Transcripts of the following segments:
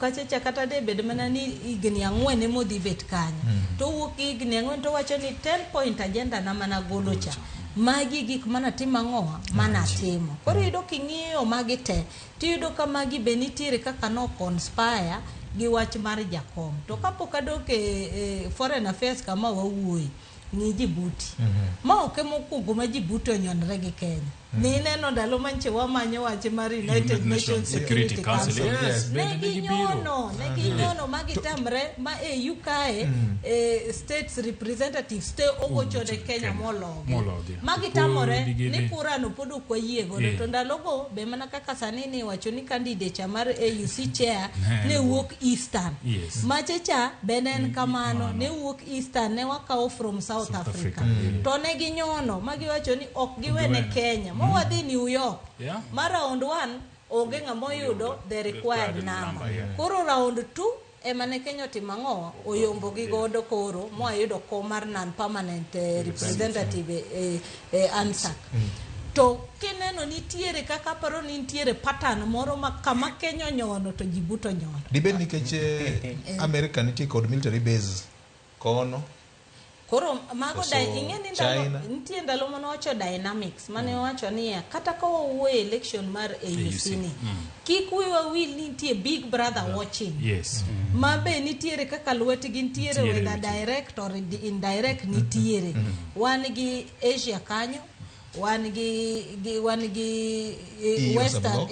Kacha cha kata de bed mana ni higni 4 ema odhi bet kanyo, to owuok gi higni 4 to owacho ni 10 point agenda na mana golo cha, magi gik manatimo ang'owa manatimo. Koro iyudo king'iyo magi te, tiyudo ka magi be nitiere kaka no conspire gi wach mar jakom. To kapok adok e foreign affairs kama wawuoye, ng'i Djibouti. Ma ok emokwongo ma Djibouti onyonre gi Kenya. Ni ineno ndalo manche wamanyo wach mar United Nations Security Council. Yes, Ne bende ne gibiro. ginyono, ne ginyono ma gitamre ma AU kae, states representatives te ogocho ne Kenya mologi. Mologi. Ma gitamore Pod ni kura no pod ok wayie godo. To ndalogo be mana kaka sani ni iwacho ni candidate cha mar AUC chair ne wuok Eastern. Mache cha be ne en kamano, ne wuok Eastern, ne wakawo from South, South Africa. Africa, To ne ginyono ma giwacho ni ok giwene giwene. Kenya. Ma wadhi New York. Ma round 1 onge ng'ama oyudo the required required number. Number, yeah. Koro round 2 ema ne Kenya otimo ang'o? Oyombo gi godo koro mwayudo kom mar non permanent representative e UNSAC. To kineno nitiere kaka aparo ni nitiere pattern moro ma kama Kenya onyono to Djibouti onyono. Dibed nikech America nitie kod military base kono? Koro mago Koso da ing'e ni ndalo China? Nitie ndalo mane wacho dynamics mane wacho niya kata ka wawuoyo e election mar AUC ni, kik wiwa wil ni nitie big brother watching ma be nitiere kaka lwetgi nitiere, Nitiere whether weche. direct or indirect nitiere. Wan gi Asia kanyo, wan gi wan gi EU as a Western bloc.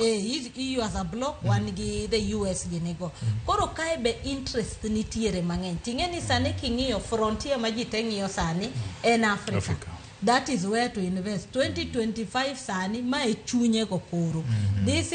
EU as a bloc, wan gi the US ginigo. Koro kae be interest nitiere mang'eny. Ting'e ni sani king'iyo frontier ma ji te ng'iyo sani en Africa. Africa. That is where to invest 2025 sani ma e chunye go koro. This is